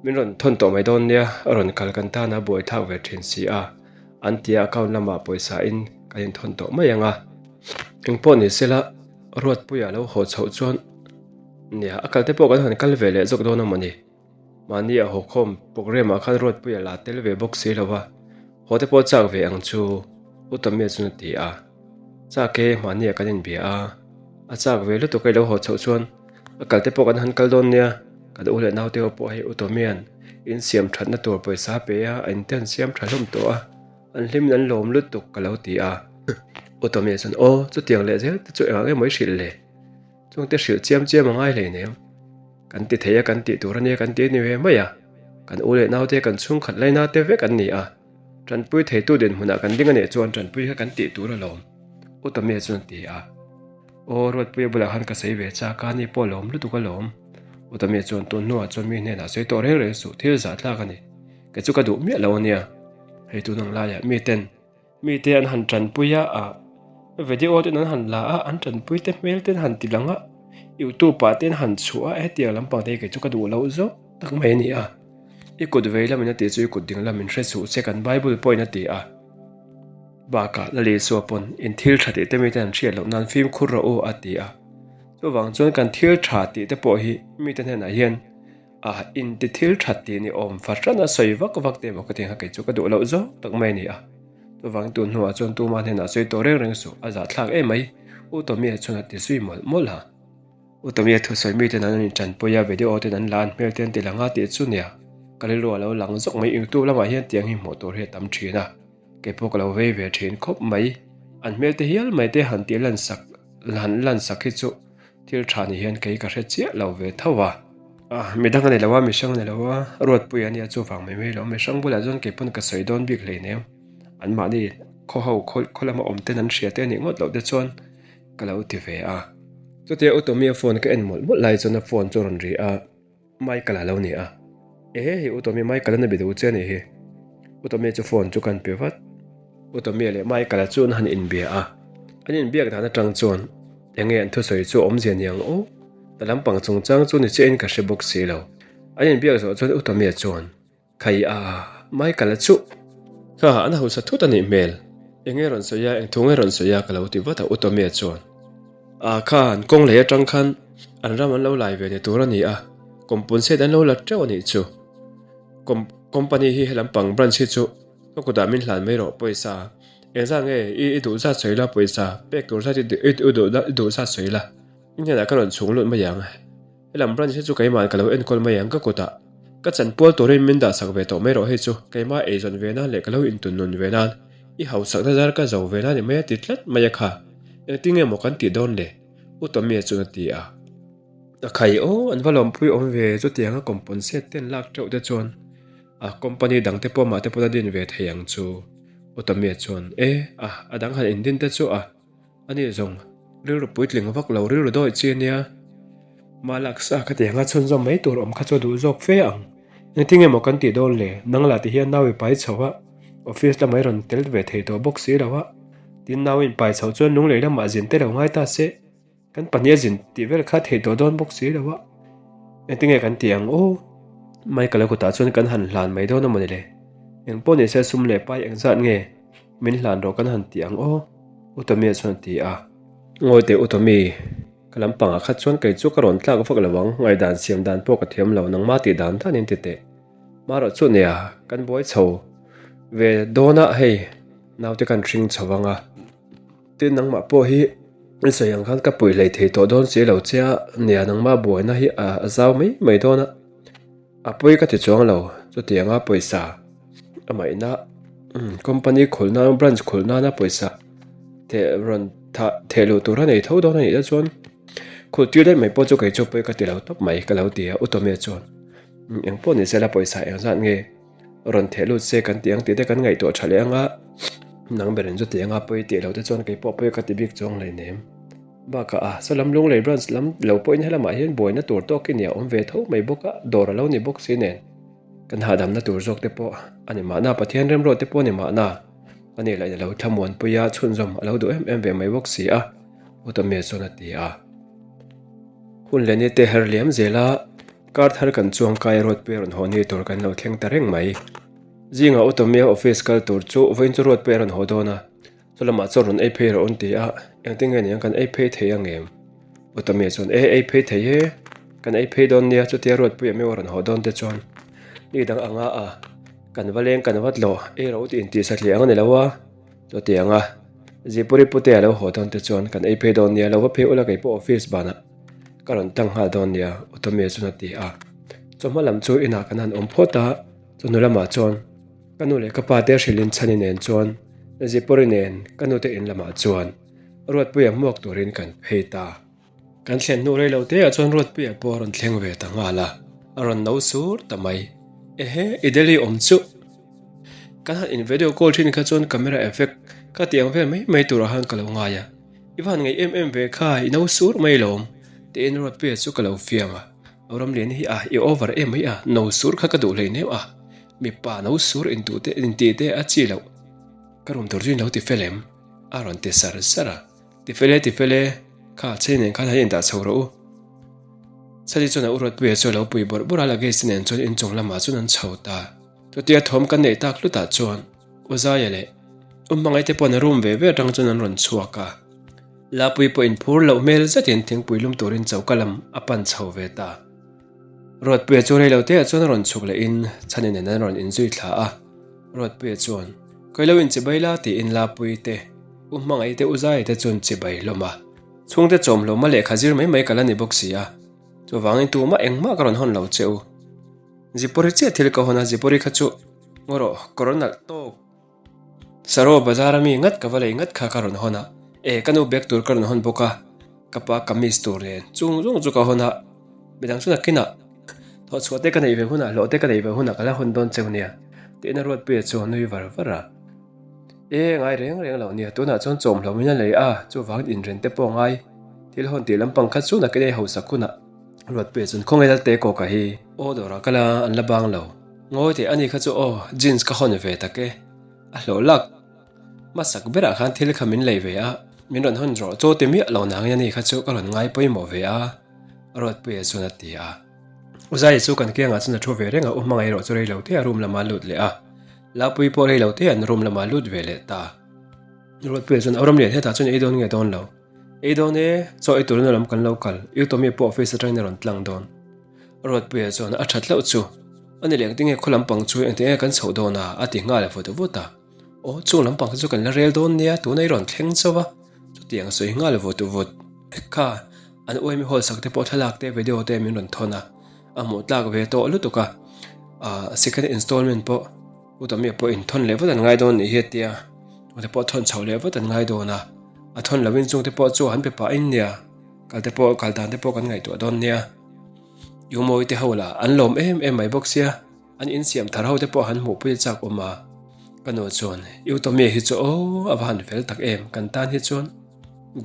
A: min rawn thawn tawh mai dawn nia, a rawn kal kan tan a buai thlak ve thin si a, an ti a account lamah pawisa in kan inthawn tawh mai ang a. Engpawh ni sela Ruatpuia lo haw chhoh chuan nia a kal te pawh kan han kal ve leh zawk dawn a mawni. Mahni a haw khawm programme ah khan Ruatpuia la tel ve bawk si lo va, haw te pawh chak ve ang chu U Tommy chuan a ti a. Chak e, mahni ah kan inbia a, a chak ve lutuk a i lo haw chhoh chuan a kal te pawh kan han kal dawn nia, kan u leh naute ho pawh hei U Tommya'n insiam thatna tur pawisa a pe a, a inte an siam tha hlawm tawh a, an hlimin an lawm lutuk ka lo ti a. U Tommya chuan aw chutiang leh zel te chu engah nge maw i hrilh le? Chungte hrilh chiam chiam a ngai hleinem. Kan ti thei a, kan tih tur a nia kan ti a ni ve mai a. Kan u leh naute kan chhungkhat laina te vek an ni a. Tanpui theitu dinhmunah kan ding a nih chuan tanpui kha kan tih tur alawm. U Tommy chuan a ti a. Aw Ruatpuia bulah khan ka sawi ve chak a, ni pawh lawm lutuk alawm. U Tommy chuan tun hnuah chuan mi hnenah sawi tawh reng reng suh, thil zahthlak a ni. Kei chu ka duh miah lo a nia. Hei tun ang laiah miten Mite an han tanpui a, ah video ten an han la a, an tanpui te hmel ten han ti lang a, youtube ah te an han chhuah a, hetiang lampang te hi kei chu ka duh loh zawk tak mai a ni a. I kut vei lamin a tih chu i kut ding lamin hre suh che kan bible pawhin a ti a. Bakah Lalisua pawn in thil tha tih te mite an hriat loh nan fimkhur rawh u a ti a. Chuvang chuan kan thil tha tih te pawh hi mite hnenah hian a inti thil tha tih ni awm fahran a sawi vak vak te emaw ka ti ang kha kei chu ka duh loh zawng tak mai a ni a. Chuvang tun hnuah chuan tuma hnenah sawi tawh reng reng suh a zahthlak em mai U Tommy-a chuan a ti zui mawlh mawlh a. U Tommy-a thusawi miten an intanpui a, video ten an la an hmel te an ti lang a tih chu nia ka rilru a lo lang zawk mai. Youtube lamah hian tiang hi hmuh tur hi a tam thin a, kei pawh ka lo vei ve thin khawp mai. An hmel te hial mai te han tih lansak han lansak hi chu thil tha ni hian kei ka hre chiah lo ve tho a. Midang a ni lo a, mihrang a ni lo a, Ruatpuia nia chuvang mai mai lo. Mihrang bulah chuan kei pawn ka sawi dawn bik hleinem. Anmahni khaw ho khaw lama awm ten an hria te a nih ngawt loh te chuan ka lo ti ve a. Chutia U Tommy-a phone ka en mawlh mawlh lai chuan a phone chu a rawn ri a, Michael a lo ni a. Ehe hei U Tommy, Michael an a be duh che a nih hi. U Tommy chu phone chu kan pe vat. U Tommy leh Michael-a chu an han inbia a, an inbiak dan atang chuan eng nge an thusawi chu awmzia ni ang aw? Ta lampang chungchang chu ni chiahin ka hre bawk si lo. An inbiak zawh chuan U Tommy-a chuan. Khai a, Michael-a chu kha an hausa thut a nih hmel. Eng nge rawn sawi a, eng thu nge rawn sawi a ka lo ti vat a, U Tommy-a chuan. A kha an kawng lei atang khan an ram an lo lai ve ni tur a ni a, compensate an lo la teuh a nih chu. Com company hi helam pang branch hi chu ka kutah min hlan mai rawh pawisa. Engzat nge i i duh zat sawi la pawisa, pek tur zat i i duh zat sawi la, i hnenah ka rawn chhung lut mai ang. Helam branch hi chu keimah ka lo enkawl mai ang ka kutah ka chanpual turin min dahsak ve tawh mai rawh hei chu keimah eizawn ve nan leh ka lo intun nun ve nan i hausakna zar ka zo ve nan i mai a ti tlat mai a kha engtin nge maw kan tih dawn le U Tommy chuan a ti a. A khai aw an va lawmpui awm ve chutianga compensate ten lak teuh te chuan a company dang te pawh mah te pawn a din ve thei ang chu U Tommy chuan e a a dang han indin te chu a A ni zawng, rilru puitling vak lo rilru dawi chi a nia. Mah laksa ka ti anga chhunzawm mai tur awm kha chu a duh zawk fe ang. Engtin emaw kan tih dawn le, nang lah ti hian nau i pai chho a, office lamah i rawn tel ve thei tawh bawk si lo a. Tin nau in pai chhoh chuan lunglei lamah zin te lo ngai ta se. Kan pahnih a zin tih vel kha thei tawh dawn bawk si lo a. Engtin nge kan tih ang aw? Michael-a kutah chuan kan han hlan mai dawn a mawni le. Engpawh ni se sum leh pai engzat nge min hlan rawh kan han tih ang aw? U Tommy-a chuan a ti a. Ngawi teh U Tommy, ka lampangah kha chuan kei chu ka rawn tlak vak lo ang, ngaihdan siam dan pawh ka thiam lo, nangmah tih dan danin ti teh. Marawh chu nia, kan buai chho ve dawn a hei, naute kan hring chho ang a. Tin nangmah pawh hi i sawi ang khan ka puih hlei thei tawh dawn si lo che a, nia nangmah buaina hi a zau mai mai dawn a. A pawi ka ti chuang lo, chutianga pawisa a maihna company khulh nan branch khulh nana pawisa theh rawn thah theh luh tur a nei tho dawn a nih te chuan khulh tir daih mai pawh chu kei chu pawi ka ti lo tawp mai ka lo ti a, U Tommy chuan eng pawh ni sela pawisa eng zat nge rawn theh lut se kan tih ang tih te kan ngaihtuah tha leh ang a, nang berin chutianga pawi tih loh te chuan kei pawh pawi ka ti bik chuang hleinem. Bakah a, saw lam Lunglei branch lam lo pawhin helamah hian buaina tur tawk i nia awm ve tho mai bawk a, dawr a lo ni bawk si nen. Kan hahdamna tur zawk te pawh a ni mahna, Pathian remruat te pawh a ni mahna. A nih lahin a lo thlamuanpui a, chhunzawm a lo duh em em ve mai bawk si a, U Tommy chuan a ti a. Hun leh ni te her liam zel a, kar thar kan chuang kai a Ruatpuia rawn haw ni tur kan lo thleng ta reng mai. Zingah U Tommy-a office kal tur chu vawiin chu Ruatpuia rawn haw dawn a, Chu lamah chuan rawn ei phei rawh an ti a, engtin nge niang kan ei phei thei ang em? U Tommy chuan e ei phei thei e, kan ei phei dawn nia chutia Ruatpuia meu a rawn haw dawn te chuan ni dang anga a kan va leng kan vat lawh ei rawh u tih intih satliah ang a ni lo a, chutianga Zipuri pute a lo haw dawn te chuan kan ei phei dawn nia lo va phei ula kei pawh office banah ka rawn tang nghal dawn nia U Tommy chuan a ti a, chawhma lam chu inah kan han awm phawt a, chawhnu lamah chuan. Ka nu leh ka pa te hrilhin Chhani nen chuan Zipawri nen ka nute in lamah chuan Ruatpuia hmuak turin kan phei ta. Kan thlen hnu rei lo te ah chuan Ruatpuia pawh a rawn thleng ve ta nghal a, a rawn no sur ta mai. Ehe, i Delhi awm chuh! Kan han in video call thin kha chuan camera effect ka tih ang vel mai mai turah khan ka lo ngai a, i van ngaih em em ve kha, i no sur mai lawm, tiin Ruatpuia chu ka lo fiam a. Ramlian hi a, i over em mai a, no sur kha ka duh hlei neuh a. Mipa no sur intuh te intih te a chi loh. Ka room tur chu in lo ti fel em? A rawn ti sar sar a. Ti fel e, ti fel e, kha chhei nen khan han indah chho rawh u. Chhali chuan a u Ruatpuia chu a lo pui bawrh bawrh a, luggage te nen chuan inchung lamah chuan an chho ta. Chutia thawm kan neih tak hlutah chuan U Zaia leh. U Hmangaihte paw'n a room ve ve atang chuan an rawn chhuak a. Lapui pawh inphur loh hmel zetin thingpui lum turin choka lam a pan chho ve ta. Ruatpuia chu rei lo teah chuan a rawn chhuk lehin Chhani nen an rawn inzui thla a. Ruatpuia chuan, Khawi lo inchibai la tiin Lapui te, U Hmangaih te, U Zai te chuan chibai hlawm a. Chhungte chawm hlawma lehkha zir mai mai ka la ni bawk si a, chuvangin tumah engmah ka rawn hawn lo che u. Zipawri chiah thil ka hawn a, Zipawri kha chu ngaw rawh, kawr nalh tawk. Saro bazar a mi ngat ka va lei ngat kha ka rawn hawn a, e ka nu bag tur ka rawn hawn bawk a, ka pa kamis tur nen chung zawng chu ka hawn a, midang chu nakinah thawhchhuah te ka neih ve hunah hlawh te ka neih ve hunah ka la hawn dawn cheu nia tiin a Ruatpuia chu a nui var var a. E ngai reng reng loh nia tunah chuan chawmhlawm in a lei a, chuvangin inren te pawh a ngai, thil hawn tih lampang kha chu nakin ei hausak hunah Ruatpuia chuan khawngaih Lalte kawka hi aw dawrah ka la an la bang lo. Ngawi teh ani kha chu aw, jeans ka hawn ve tak e. A hlawh lak hmasak berah khan thil kha min lei ve a, min rawn hawn rawh chaw ti miah lo nangin ani kha chu ka rawn ngai pawimawh ve a, Ruatpuia chuan a ti a. U Zai chu kan kiangah chuan a thu ve reng a, U Hmangaih erawh chu rei lo te a room lamah a lut leh a, Lapuii pawh rei lo te an room lamah a lut ve leh ta. Ruatpuia chuan, Au Ramlian hetah chuan ei dawn nge dawn lo? Ei dawn e, chaw ei turin alam kan lo kal, U Tommy pawh office atangin a rawn tlang dawn. Ruatpuia chuan a that loh chu a ni leh engtinge khaw lampang chu engtinge kan chhoh dawn a a ti nghal vut vut a. Aw chung lampang te chu kan la rel dawn nia tuna i rawn thleng chauh a chutiang sawi nghal vut vut kha an uaimi hawl sak te pawh thlalak te video te min rawn thawn a a hmuh tlak ve tawh lutuk a ah second installment pawh U Tommy pawh in thawn leh vat an ngai dawn nih hi a tia chungte pawh thawn chhoh leh vat an ngai dawn a a thawn lohin chungte pawh chu an pe pah in nia kal te pawh kal dan te pawh kan ngaihtuah dawn nia. U Mawi te ho lah an lawm em em mai bawk sia, an insiam thar ho te pawh han hmuhpui a chak awm a. Ka nu chuan, U Tommy hi chu aw a va han fel tak em, kan tan hi chuan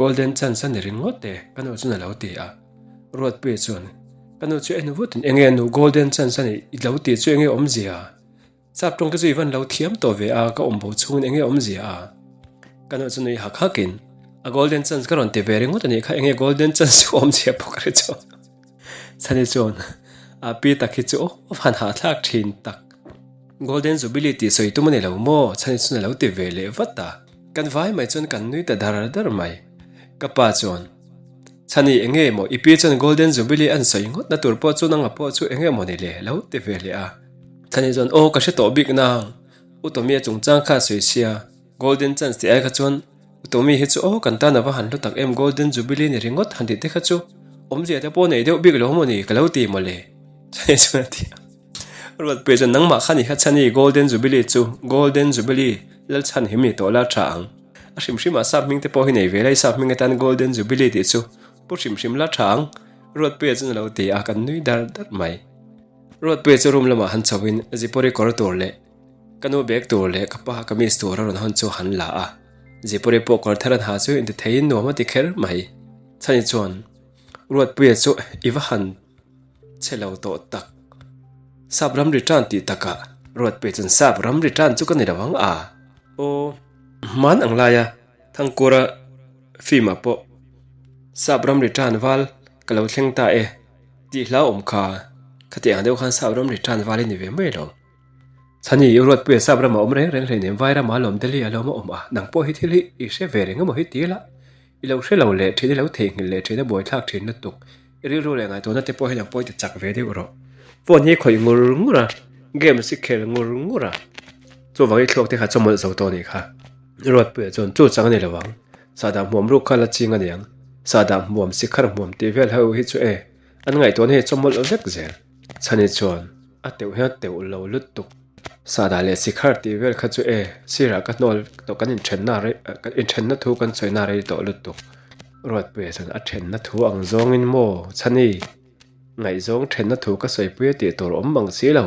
A: golden chance a ni ringawt e, ka nu chuan a lo ti a. Ruatpuia chuan, Ka nu chu en vutin enge nu golden chance a nih i lo tih chu enge awmzia? Sap tawng te chu i van lo thiam tawh ve a, ka awm bo chhungin enge awmzia a? Ka nu chu nui hak hakin, A golden chance ka rawn ti ve ringawt a nih kha, enge golden chance chu awmzia pawh ka hre chuang lo. Chhani chuan, A pi tak hi chu aw van hahthlak thin tak. Golden Jubilee tih sawi tum a ni lo maw? Chhani chuan a lo ti ve leh vat a. Kan vai mai chuan kan nui ta dar dar mai. Ka pa chuan, Chhani enge maw i pi chuan Golden Jubilee an sawi ngawt na tur pawh chu nanga pawh chu enge maw ni le? lo ti ve leh a. Chhani chuan, Aw ka hre tawh bik nang, U Tommy-a chungchang kha a sawi sia, Golden Chance tih ai kha chuan U Tommy hi chu aw kan tan a va han hlu tak em, Golden Jubilee ni ringawt han tih te kha chu awmzia te pawh nei deuh bik lo maw ni ka lo ti maw le? Chhani chuan a ti a. Ruatpuia chuan, Nangmah kha ni kha Chhani, Golden Jubilee chu Golden Jubilee Lalchhan hi mi tawh la tha ang. A hrim hrimah sap hming te pawh hi nei ve la, i sap hming atan Golden Jubilee tih chu pu hrim hrim la tha ang, Ruatpuia chuan a lo ti a, kan nui dar dar mai. Ruatpuia chu room lamah han chhoin Zipawri kawr tur leh ka nu bag tur leh ka pa kamis tur a rawn hawn chu han la a. Zipawri pawh kawr thar an ha chu inti theiin nuam a ti kher mai. Chhani chuan Ruatpuia chu i va han che lo tawh tak. Sap ram return tih takah Ruatpuia chuan Sap ram return chu ka ni lo ang a. Aw hman ang laia Thangkura film ah pawh Sap ram return val ka lo thleng ta e. Tih hlauhawm kha, khati ang deuh khan sap ram ri tan val i ni ve mai lo. Chhani, i Ruatpuia sap ramah awm reng reng hleinem vai ramah lawm Delhi a lawm a awm a, nang pawh hi thil hi i hre ve reng emaw hi ti la, i lo hre lo leh thin i lo theihnghilh leh thin a buaithlak thin lutuk, i rilru leh ngaihtuahna te pawh hi nang pawh i ti chak ve deuh rawh. Phone hi khawih ngur ngur a, games i khel ngur ngur a, chuvang i thluak te kha chawmawlh zo tawh a nih kha. Ruatpuia chuan chu chang a ni lo ang. Sahdah hmuam ruk kha la ching a niang. Sahdah hmuam, sikhar hmuam tih vel ho hi chu e, an ngaihtuahna hi chawmawlh vek zel. Chhani chuan a teuh hian a teuh lo lutuk. Sahdah leh sikhar tih vel kha chu e, sirah ka hnawl tawh kan inthenna rei kan inthenna thu kan sawina rei tawh lutuk. Ruatpuia chuan a thenna thu ang zawngin maw Chhani? Ngaihzawng thenna thu ka sawipui a tih tur awm mang si lo.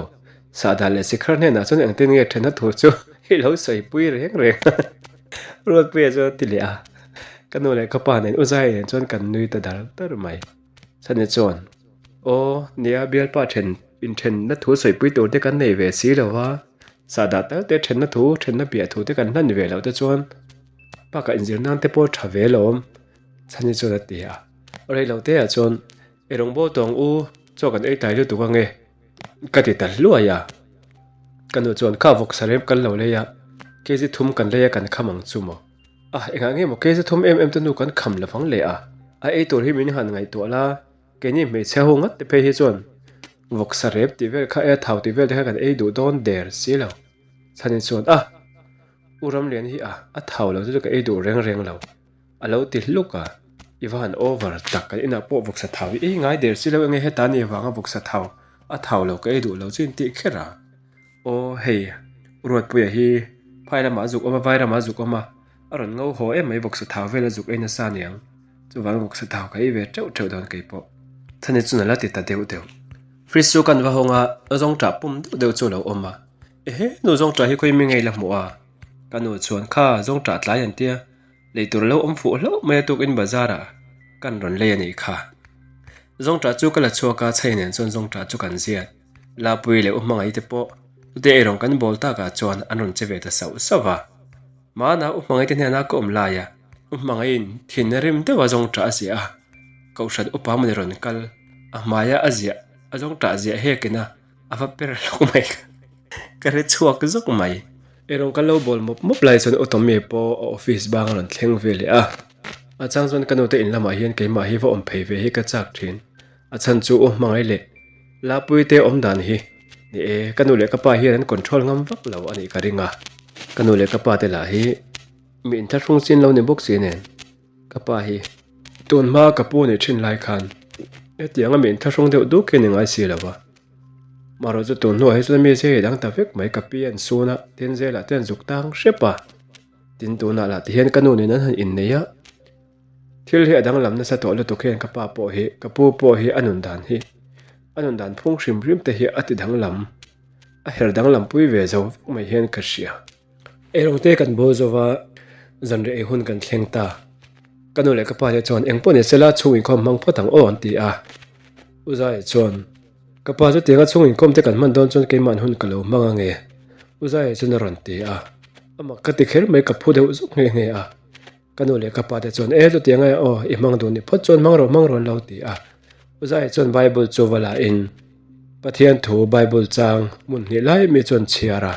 A: Sahdah leh Sikhar hnenah chuan engtin nge thenna thu chu i lo sawipui reng reng a? Ruatpuia chuan a ti leh a. Ka nu leh ka pa nen U Zai nen chuan kan nui ta dar dar mai. Chhani chuan, Aw, nia bialpa then inthenna thu sawipui tur te kan nei ve si lo va, sahdah tal te thenna thu, thenna piah thu te kan hlan ve loh te chuan bakah inzir nan te pawh tha ve lawm. Chhani chuan a ti a. Rei lo te ah chuan I rawngbâwl tawng u, chaw kan ei tai lutuk ange, ka ti ta hluai a. Ka nu chuan, Kha vawk sarem kan lo lei a. Kg thum kan lei a kan kham ang chu maw? A, engah nge maw kg thum em em te nu kan kham lovang le a? A ei tur hi min han ngaihtuah la, keini hmeichhia ho ngat te phei hi chuan vawksa rep tih vel kha e a thau tih vel te kha kan ei duh dawn der si lo. Chhanin chuan a, U Ramlian hi a, a thau lo chu chu ka ei duh reng reng lo. A lo ti hluk a, I va han over tak, kan inah pawh vawksa thau hi ei ngai der si lo enge heta ni avanga vawksa thau a thau lo ka ei duh lo chu intih kher a. Aw hei, Ruatpuia hi phai lamah a zuk awm a, vai ramah a zuk awm a, a rawn ngo haw em mai vawksa thau vel a zuk ei nasa aniang, chuvang vawksa thau ka ei ve teuh teuh dawn kei pawh. Chhani chuan a la ti ta deuh deuh. Fridge chu kan va hawng a, zawngṭah pum deuh deuh chu a lo awm a, ehe nu zawngṭah hi khawi mi ngei la hmuh a? Ka nu chuan kha zawngṭah tlai an tia. Lei tur lo awm fuh hlauh mai a tukin bazar ah kan rawn lei a nih kha. Zawngṭah chu ka la chhuak a, chhei nen chuan zawngṭah chu kan ziat. Lapui leh u hmangaih te pawh chute eirawng kan bawl takah chuan an rawn che ve ta sauh sauh va. Mahna u hmangaih te hnenah ka awm lai a, u hmangaihin thin rim deuha zawngṭah a ziah a, kohhran upa mawni rawn kal a hmaia a ziah a zawngṭah ziah hekin a A va per hlawk mai ka ka hre chhuak zawk mai. Erawng ka lo bawl mawp mawp lai chuan Utomie pawh a office bang a rawn thleng ve leh a. A chang chuan ka nute in lamah hian keimah hi va awm phei ve hi ka chak thin. A chhan chu u hmangaih leh Lapuii te awm dan hi ni e, ka nu leh ka pa hian an control ngam vak lo a nih ka ring a. Ka nu leh ka pa te lah hi mi inthlahrung chin lo ni bawk si nen. Ka pa hi tun hma ka pu nih thin lai khan hetiang a mi inthlahrung deuh duk hi ni ngai si lo va. Marawh chu tun hnuah hi chuan mi zia hi dang ta vek mai ka pi an sun a, tin zelah te an zuk tang hrep a, tin tunah lah tihian ka nu nen an han innei a, thil hi a danglam nasa tawh lutuk hian ka pa pawh hi ka pu pawh hi a nun dan hi a nun dan phung hrim hrim te hi a ti danglam a her danglam pui ve zo vek mai hian ka hria. Erawng te kan bawl zo va, zanriah ei hun kan thleng ta. Ka nu leh ka pa te chuan eng pawh ni sela chhung inkhawm hmang phawt ang aw an ti a. U Zaia chuan, Ka pa chutianga chhung inkhawm te kan hman dawn chuan keimahn hun ka lo hmang ange. U Zaia chuan a rawn ti a. A mak ka ti kher mai ka phu deuh zuk nghe nghe a. Ka nu leh ka pa te chuan e chutiang e aw i hmang duh ni phawt chuan hmang rawh hmang rawh an lo ti a. U Zaia chuan Bible chu va la in Pathian thu Bible chang hmun hnih lai mi chuan chhiar a.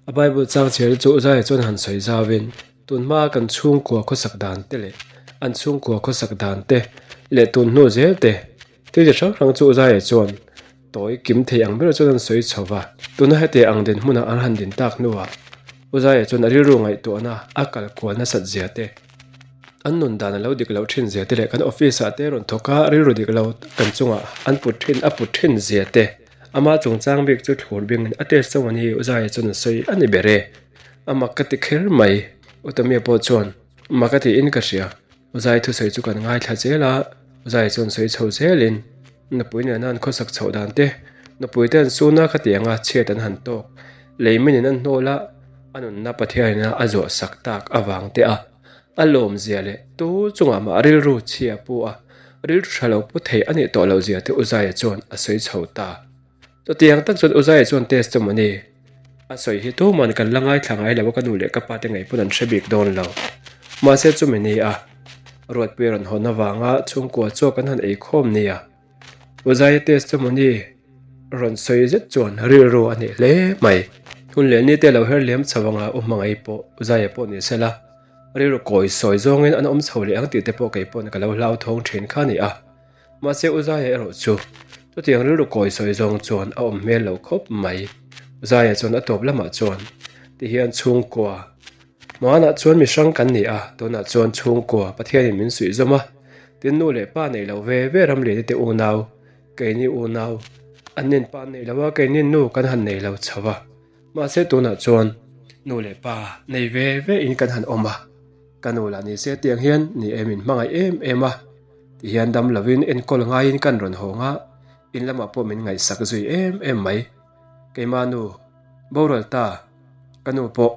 A: A Bible chang chhiar chu U Zaia chuan han sawi zauin tun hmaa kan chhungkua khawsak dan te leh an chhungkua khawsak dan te leh tun hnu zel te thil chi hrang hrang chu U Zaia chuan tawi kim thei ang ber chuan an sawi chho va. Tuna heti ang dinhmunah an han din tak hnuah U Zaia chuan a rilru ngaihtuahna a kal kual nasat zia te, an nun dan a lo dik loh thin zia te leh kan office ah te rawn thawk a rilru dik lo kan chungah an put thin a put thin zia te, Ama chungchang bik chu thlur bingin a test chauh a ni, U Zaia chuan a sawi a ni ber e. A mak ka ti kher mai, U Tamia pawh chuan mak a tiin ka hria. U Zaia thusawi chu kan ngaithla zel a, U Zaia chuan sawi chho zelin nupui nena an khawsak chhoh dan te, nupui te an sun a khatiang a chhiat an han tawk, lei minin an hnawl a, a nunna Pathianina a zuah sak tak avang te a. A lawmzia leh tu chungah mah rilru chhia pu a, rilru tha lo pu thei a nih tawh loh zia te Uzaia chuan a sawi chho ta. Chutiang tak chuan Uzaia chuan test chu mawni a sawi hi tuman kan la ngaithla ngai lo a, ka nu leh ka pa te ngei pawn an hre bik dawn lo. Mahse chumi ni a Ruatpuia rawn hawn avanga chhungkua chaw kan han eikhawm nia. Uzaia test chu mawni rawn sawi zet chuan rilru a nih hle mai. Hun leh ni te lo her liam chho anga u hmangaih pawh Uzaia pawh ni sela rilru kawi sawi zawngin an awm chho leh ang tih te pawh kei pawn ka lo hlauthawng thin kha a ni a. Mahse Uzaia erawh chu chutiang rilru kawi sawi zawng chuan a awm hmel lo khawp mai. Uzaia chuan a tawp lamah chuan tihian chhungkua Hmanah chuan mi hrang kan ni a, tunah chuan chhungkua Pathianin min suih zawm a, tin nu leh pa neih loh ve ve Ramliani te unau, keini unau, an nin pa neih loh a, keini nu kan han nei lo chho a. Mahse tunah chuan nu leh pa nei ve ve in kan han awm a, ka nu lah ni se tiang hian ni e min hmangaih em em a, tihian dam lovin enkawl ngaiin kan rawn hawng a, in lamah pawh min ngaihsak zui em em mai. Keimah nu boral ta ka nu pawh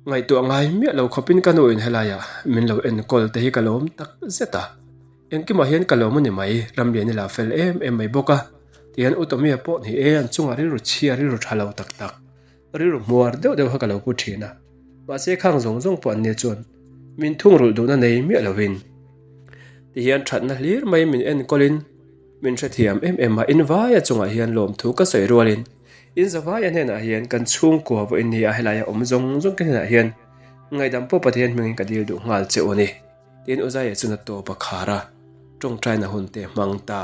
A: Ngaihtuah ngai miah lo khawpin ka nu in helaiah min lo enkawl te hi ka lawm tak zet a. Engkimah hian ka lawm a ni mai, Ramlian i la fel em em mai bawk a. Tihian U Tomia pawh ni e, an chungah rilru chhia, rilru tha lo tak tak, rilru hmuar deuh deuh kha ka lo pu thin a. Mahse khang zawng zawng pawh an nia chuan min thungrulh duhna nei miah lovin tihian thatna hlir mai min enkawlin min hrethiam em em a. Invaia chungah hian lawmthu ka sawi rualin. In zavaia hnenah hian kan chhungkua vawiin ni a helaia awm zawng zawng te hnenah hian ngaihdam pawh Pathian hmingin ka dil duh nghal che u a ni. Tiin Uzaia chuan a tawp a khar a, tawngtaina hun te a hmang ta.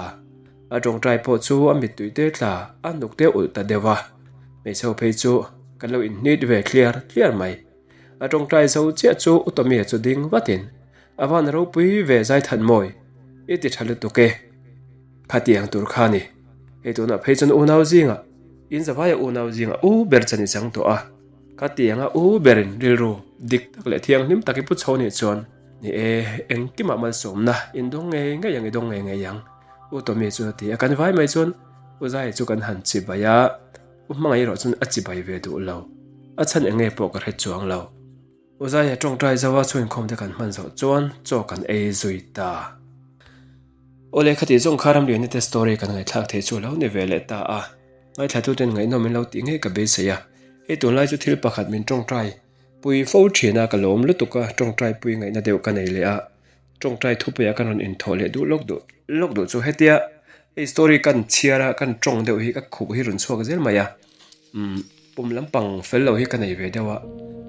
A: A tawngtai pawh chu a mittui te tla a hnuk te ulh ta deuh a, hmeichhe ho phei chu kan lo inhnit ve tliar tliar mai. A tawngtai zo chiah chu U Tommy-a chu ding vatin a van ropui ve zai than mawi i ti tha lutuk e. Khatiang tur kha ni. Hei tunah phei chuan unau zingah in zavaia unau zingah u ber chan i chang tawh a. Khatianga u berin rilru dik tak leh thianghlim tak i pu chho nih chuan ni e, engkimah malsawmna in dawng ngei ngei ang i dawng ngei ngei ang U Tommy chuan a ti a. Kan vai mai chuan U Zai chu kan han chibai a. U hmangaih erawh chuan a chibai ve duh lo. A chhan eng nge pawh ka hre chuang lo. U Zaia tawngtai zo a chhunkhawm te kan hman zawh chuan chaw kan ei zui ta. Aw le khati zawng kha Ramliani te story kan ngaihthlak theih chu a lo ni ve leh ta a. Ngaithlatuten ngaihnawm in lo tih ngei ka beisei a. Hei tunlai chu thil pakhat min tawngtai pui fo thin a, ka lawm lutuk a, tawngtai pui ngaihna deuh ka nei leh a. Tawngtai thupuiah kan rawn inthawh leh duh lawk duh lawk duh chu hetia hei story kan chhiar a kan tawng deuh hi ka khuh hi rawn chhuak zel mai a umm pum lampang fel lo hi ka nei ve deuh a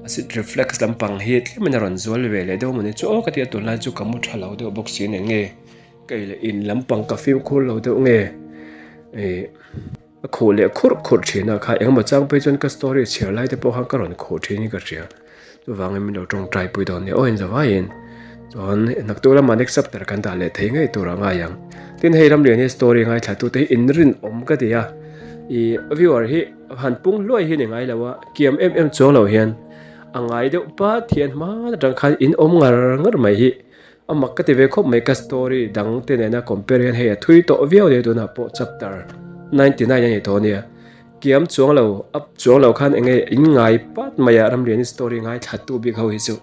A: acid reflux lampang hi tlemin a rawn zual ve leh deuh mawni chu aw ka ti a tunlai chu ka mu tha lo deuh bawk si nen nge ka ei leh in lampang ka fimkhur lo deuh nge ih. A khuh leh khurh khurh thin a, kha engemaw chang phei chuan ka story chhiar lai te pawh khan ka rawn khuh thin in ka hria. Chuvangin min lo tawngtai pui dawn nia aw in zavaiin. Chuan naktuk lamah next chapter kan dah leh thei ngei tur a ngai ang. Tin hei Ramlian hi story ngaithla tute hi inrinawm ka ti a, ih viewer hi han pung hluai hi ni ngai lo a, kiam em em chuang lo hian a ngai deuh pat hian hma atang khan in awm ngar ngar mai hi. A mak ka ti ve khawp mai ka story dang te nena compare hian hei a thui tawh viau nia tunah pawh chapter 99 a ni tawh ania. Kiam chuang lo up chuang lo khan enge in ngai pat mai a Ramliani story ngai thla tu bik ho hi chu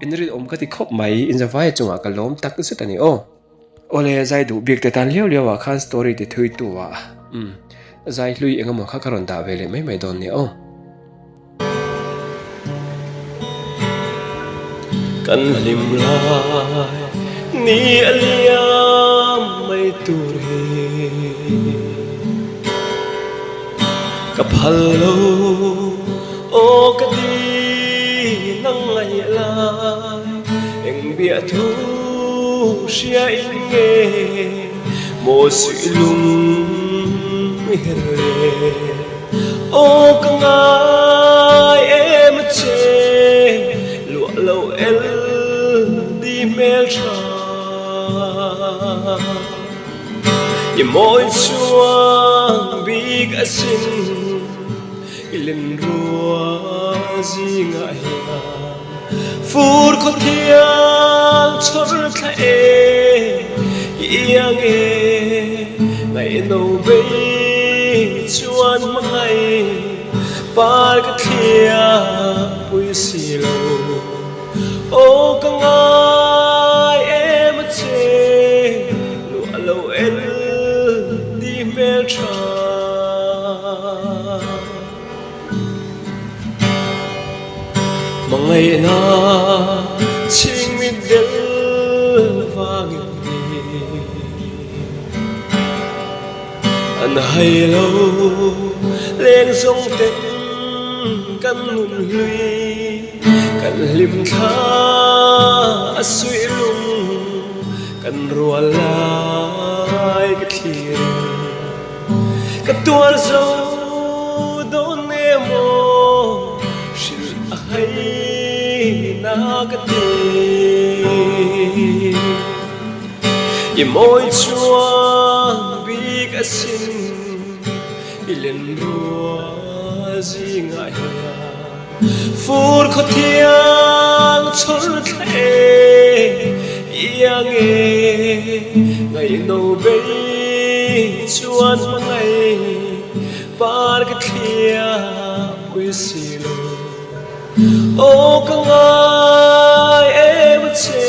A: in rinawm ka ti khawp mai in zavai chungah ka lawm tak zet a ni aw. Awle zai duh bik te tan liau liau ah khan story ti thui tu ah umm zai hlui engemaw kha ka rawn dah ve leh mai mai dawn nia aw. Kan hlim lai ni a liam mai tur hi Ka phal lo aw ka ti nang ngaih lai Eng biah thu hria in nge maw suih lung her le. Aw ka ngai em a che luah lo el di hmel tha I mawi chuang bik asin i len rua zingah hian Fur khaw thiang chhawr thla e i iang e Ngaihno bei chuan hmangaih par ka thliah pui si lo Aw ka ngai em a che luah lo el ti hmel tha. Hmangaihna chhingmit del vangin ni An hai lo leng zawng ten kan nun hlui Kan hlim thla a suih lung kan rual lai ka thlir Ka tuar zo dawn emaw hrilh a hai na ka ti. I mawi chuan bik asin i len rua zingah hian fur khaw thiang chhawr thla e iang e ngaihno bei chuan hmangaih par ka thliah pui si lo aw ka ngai em a che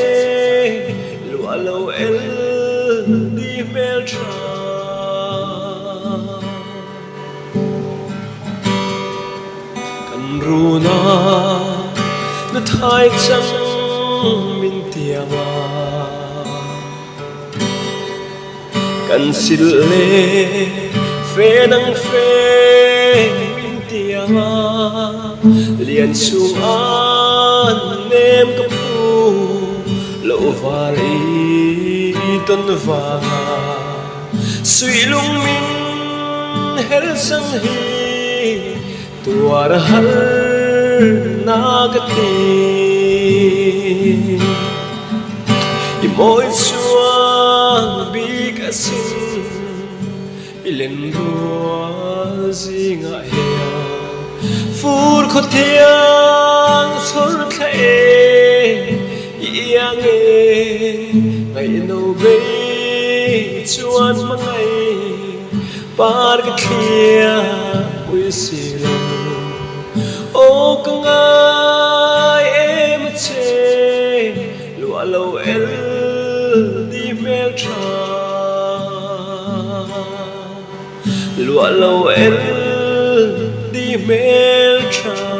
A: luah lo el di hmel tha. Kan runa na thai chang min tiang a, kan sil le fe nang fe. tiang a, lian chung an nem ka phu loh val i tawn vang a, suihlung min hel sang hi tuar har na ka ti. I mawi chuan bik asin. I len rual zingah hian fur khaw thiang chhawr thla e, i iang e, ngaihno bei chuan hmangaih par ka thliah pui si lo. Aw ka ngai em a che, luah lo el di hmel tha. Luah lo el di hmel tha.